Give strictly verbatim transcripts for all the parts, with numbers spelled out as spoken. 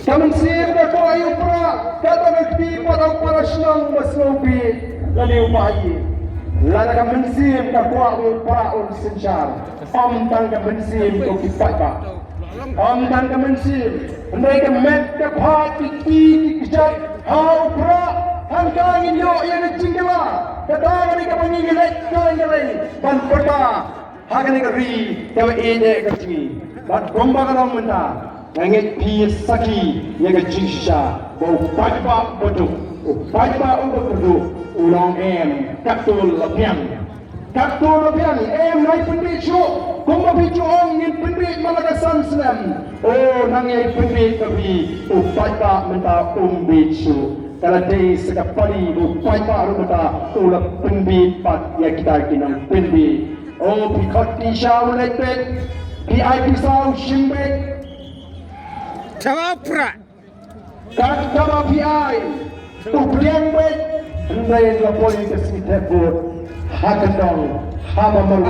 Ka mynsiem ka kwah ïa u Prah, kata ka kti pat u para shnong ba sngewbha lane u pahi. Lada ka mynsiem ka kwah u Prah un synshar, ym tang ka mynsiem ko ki paidbah. Ym tang ka mynsiem, hynrei ka met ka phad ki kti ki kjat ha u Prah, hangta ngin ïoh ïa ka jingkylla. Kata ka dei kaba ngi ngi leit ka ngi leit ban pyrta ha kane ka ri kaba ïeit ka jong ngi. Bad kumba ka long mynta, nga ngeit phi sakhi ïa ka jingshisha ba u paidbah baduk, u paidbah uba kyrduh, u la ong em, katto la biang. Katto la biang, em, nai pynbeit shuh. Kumba phi ju ong ngin pynbeit man la ka san snem. O, nang ïai pynbeit ka phi, u paidbah mynta um beit shuh. Ka la dei sa ka pali ba u paidbah ruh mynta u la pynbeit pat ïa kita ki nongpynbeit. O, phi khot pisa u leit beit, phi ai pisa u shim beit. Tang u Prah. Kat kaba phi ai, u pdiang beit, hynrei la poi ka sngi thep vote ha ka dong, haba mon,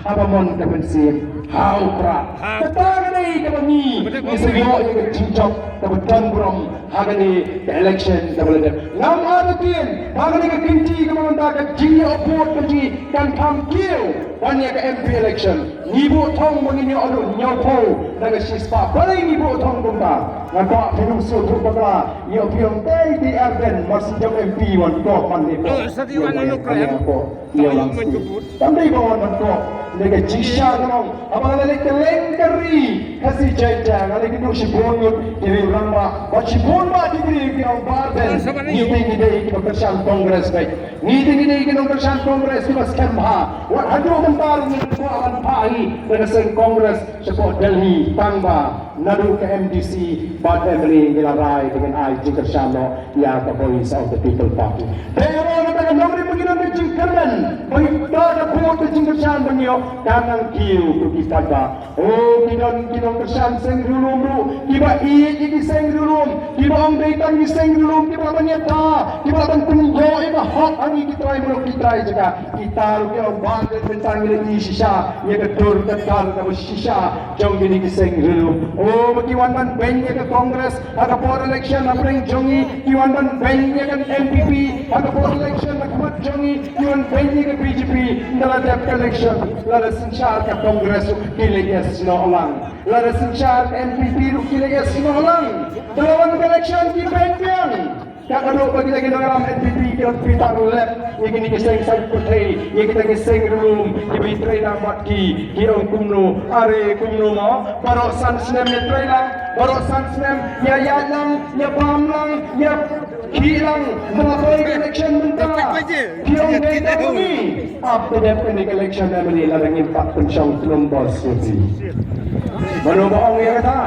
haba mon ka mynsiem ha u Prah. Kata ka dei kaba ngi ngi sa ïoh ïa ka jingjop kaba don burom ha kane ka election kaba la dep. Ngam artatien ba kane ka kynti kaba mynta ka jingïoh vote ka jong ngi kan kham kiew ban ïa ka M P election. Ngi buh thong ba ngin ïoh haduh hynñiewphew na ka shispah. Balei ngi buh thong kumta? Nga kwah phin ym sngewthuh bakla. Ïoh phi ong tei te Ardent mar shu jop M P wan kop man ne kop. Ïoh lang sdang. Tam dei ba wan man kop. Ne ka jingshisha ka long, haba nga la leit kylleng ka ri Khasi Jaintia, nga la ïakynduh shibun ngut ki riew rangbah bad shibun bah ki briew ki ong ba Ardent, ngi te ngi dei kiba kyrshan Congress beit. Ngi te ngi dei ki nongkyrshan Congress kiba skhem bha. Wat haduh mynta ruh ngim kwah ban phah hi na ka seng Congress shapoh Delhi, tang ba naduh ka M D C bad M L A ngi la rai ba ngin ai jingkyrshan noh ïa ka Voice of the People Party. Te ïa kata ka nongrim ba ngi don ka jingkyrmen ba ïa ka vote ka jingkyrshan ba ngi ïoh kan nang kiew ko ki paidbah. O, ki don ki nongkyrshan seng riewlum ruh kiba ïeit ïa ki seng riewlum, kiba ong dei tang ki seng riewlum kiba lah ban ïada, kiba lah ban pynïoh ïa ka hok ha ngi ki trai muluk ki trai jaka. Kita ruh ki ong ba mynta ngi la ïohi shisha ïa ka dur ka dar kaba shisha jong kine ki seng riewlum. O, ba ki wan ban beiñ ïa ka Congress ha ka por election hapdeng jong ngi, ki wan ban beiñ ïa ka N P P ha ka por election ha khmat jong ngi, ki wan beiñ ïa ka B J P ynda la dep ka election. Lada synshar ka Congress ruh ki la ïasnoh lang, lada synshar ka N P P ruh ki la ïasnoh lang. Ynda la wan ka election ki beiñ biang. Ka haduh ba kita ki nongïalam N P P ki ong phi tang lep ïa kine ki seng saiñ pyrthei, ïa kita ki seng riewlum kiba ïatrei lang bad ki, ki ong kumno, are kumno mo, baroh san snem ïatrei lang, baroh san snem ïa ïaid lang, ïa bam lang, ïa khih lang, ba la poi ka election mynta phi ong dei tang ngi. Ap te dep kane ka election M L A lada ngim pat pynshong tnum bos ïa phi. Mano ba ong ïa kata?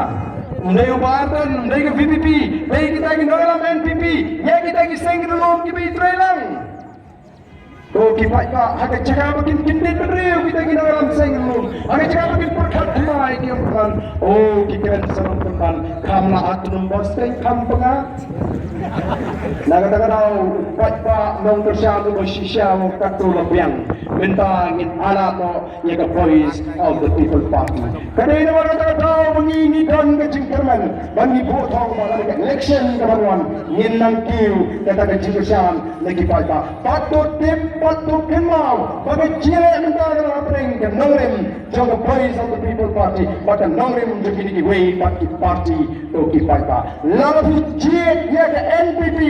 Ym dei u Bah Ardent, ym dei ka V P P, dei kita ki nongïalam N P P, ïa kita ki seng riewlum kiba ïatrei lang. Ko ki paidbah, ha ka jaka ba kin kyndit bynriew kita ki nongïalam seng riewlum, ha ka jaka ba kin pyrkhat thymmai ki ong pyrkhat, o, ki kren sa nongpynban, kham lah tnum bos teng kham pynga. Na kata ka daw, paidbah nongkyrshan uba shisha u ong katto la biang. Mynta ngin ailad noh ïa ka Voice of the People Party. Ka dei namar kata ka daw ba ngi ngi don ka jingkyrmen ba ngi buh thong ba ha ka election kaban wan ngin nang kiew kata ka jingkyrshan na ki paidbah. Bad to tip bad to kynmaw ba ka jingïaleh mynta ka long hapdeng ka nongrim jong ka Voice of the People Party bad ka nongrim jong kine kiwei pat ki party, to ki paidbah. Lada phi jied ïa ka N P P,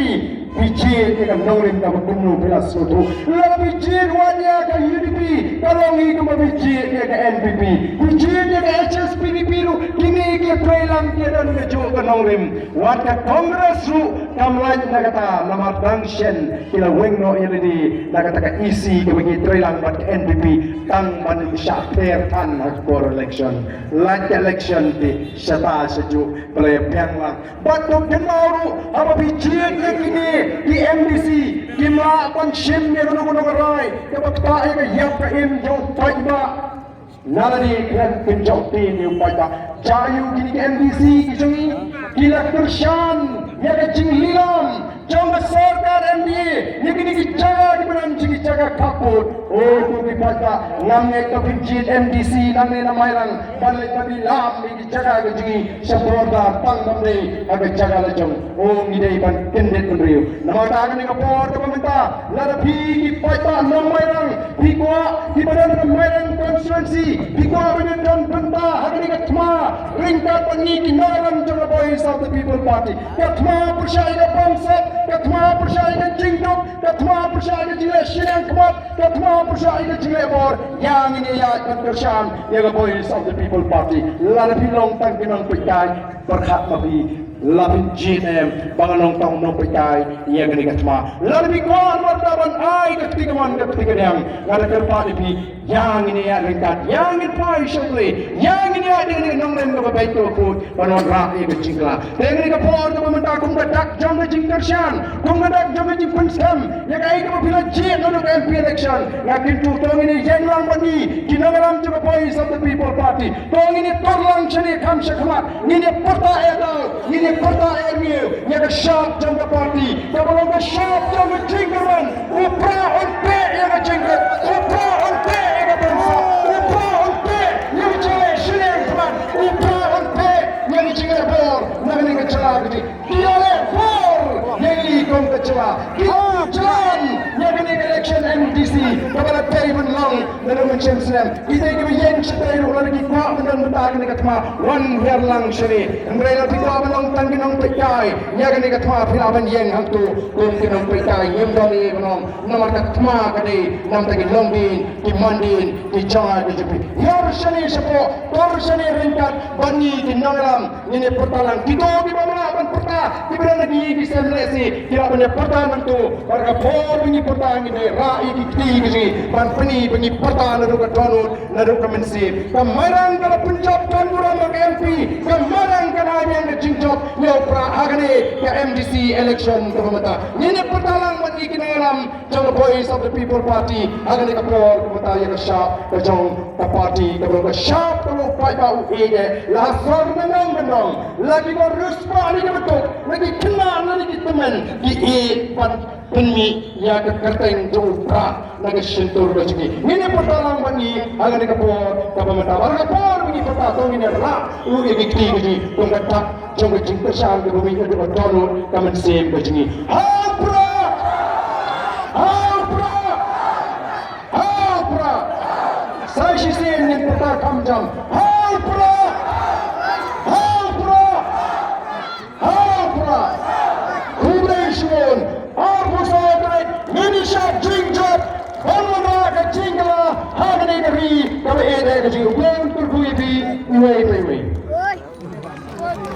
phi jied ïa ka nongrim kaba kumno phi la sngewthuh. Lada phi jied wat ïa ka U D P, ka long hi kumba phi jied ïa ka N P P. Phi jied ïa ka H S P D P ruh, kine ki ïatrei lang ki don kajuh ka nongrim. Wat ka Congress ruh kam lait na kata, namar dang shen ki la weng noh ïa lade na kata ka E C kaba ki ïatrei lang bad ka N P P tang ban shah pher than ha ka por election. Lait ka election te shata shajuh ba la ïabiang lang. Bad to kynmaw ruh, haba phi jied ïa kine ki M D C, kim lah ban shim ïa kano kano ka rai kaba ktah ïa ka ïap ka im jong u paidbah. Nalade kren kynjoh te ïa u paidbah, Jia ïa kine ki M D C ki jong ngi, ki la kyrshan ïa ka jinglilom jong ka sorkar M D A ïa kine ki jaka kiba don jong ki jaka khappud. O ko ki paidbah, ngam ngeit ba phin jied M D C nangne na Mairang ban leit ban lilom ïa ki jaka ka jong ngi sha border tang ban dei ha ka jaka la jong. O ngi dei ban kyndit bynriew. Namar kata ha kane ka por kaba mynta, lada phi ki paidbah nong Mairang phi kwah kiba don ha Mairang constituency, phi kwah ba ngin don bynta ha kane ka thma ryngkat bad ngi ki nongïalam jong ka Voice of the People Party. Ka thma pyrshah ïa ka bamsap, ka thma pyrshah ïa ka jingduk, ka thma pyrshah ïa ka jingleh shiliang khmat, ka thma pyrshah ïa ka jingleh bor. Ïa ngin ïa ïaid ban kyrshan ïa ka Voice of the People Party. Lada phi long tang ki nongpeitkai, pyrkhat ma phi, la phin jied em ba nga long tang u nongpeitkai ïa kane ka thma. Lada phi kwah namar kata ban ai ka kti kamon ka kti kadiang, nga da kyrpad ïa phi, ïa ngin ïa ryngkat, ïa ngin phai sha U Blei, ïa ngin ïa dei dei nongrim kaba beit kaba khuid ban wanrah ïa ka jingkylla. Te kane ka por kaba mynta kum ka dak jong ka jingkyrshan, kum ka dak jong ka jingpynsngew ïa kaei kaba phi la jied naduh ka M P election, nga kyntu to ngin ïa ïeng lang bad ngi ki nongïalam jong ka Voice of the People Party. To ngin ïa tur lang shane kham sha khmat, ngin ïa pyrta ïa daw, ngin ïa pyrta ïa rngiew ïa ka shap jong ka party kaba long ka shap jong ka jingkyrmen. U Prah un peh ïa ka jingkyrmen, u Prah un peh ïa ka bamsap, u Prah un peh ïa ka jingleh shiliang khmat, u Prah un peh ïa ka jingleh bor na kane ka jylla ka jong ngi. Ki la leh bor ïa ngi kum ka jylla. Ki la jlan ïa kane ka election M D C kaba la dei ban long naduh mynshem snem. Ki dei kiba ïeng shatei ruh lada ki kwah ban don bynta ha kane ka thma, wan hiar lang shane. Hynrei lada phi kwah ban long tang ki nongpeitkai ïa kane ka thma, phi lah ban ïeng hangto kum ki nongpeitkai. Ngim don ei ei ban long namar ka thma ka dei na bynta ki longdien, ki mandien, ki jngai ka jong phi. Hiar shane shapoh, tur shane ryngkat bad ngi ki nongïalam. Ngin ïa pyrta lang. Kito kiba ym lah ban pyrta, kiba don ha ki, ki sem lehse, ki lah ban ïa pyrta nangto. Bad ka por ba ngi pyrta ngin ïa rah ïa ki kti ka jong ngi ban pyni ba ngi pyrta naduh ka dohnud, naduh ka mynsiem. Ka Mairang ka la pynjop don burom ha ka M P, ka Mairang ka la ïeng ka jingjop ïa u Prah ha kane ka M D C election kaba mynta. Ngin ïa pyrta lang bad ngi ki nongïalam jong ka Voice of the People Party ha kane ka por kaba mynta ïa ka shap ka jong ka party, kaba long ka shap kaba u paidbah u ïeit eh. La ha sor na nong ka nong, la kiba riewspah ne kiba duk, la ki khynnah ne ki tymmen, ki ïeit ban pynmih ïa ka kyrteng jong u Prah na ka shyntur ka jong ngi. Ngin ïa pyrta lang bad ngi ha kane ka por kaba mynta. Bad ha ka por ba ngi pyrta to ngin ïa rah ruh ïa ki kti ka jong ngi kum ka dak jong ka jingkyrshan kaba mih naduh ka dohnud ka mynsiem ka jong ngi. Ha u Prah! Ha u Prah! Ha u Prah! Sa shisien ngin pyrta kham jam. Ha u Prah! Ha u Prah! Ha u Prah! Khublei shibun. Arphew saw tarik ngin ïa shad jingjop ban wanrah ka jingkylla ha kane ka ri kaba ïeit ka jong ngi. U Blei un kyrkhu ïa phi iwei pa iwei.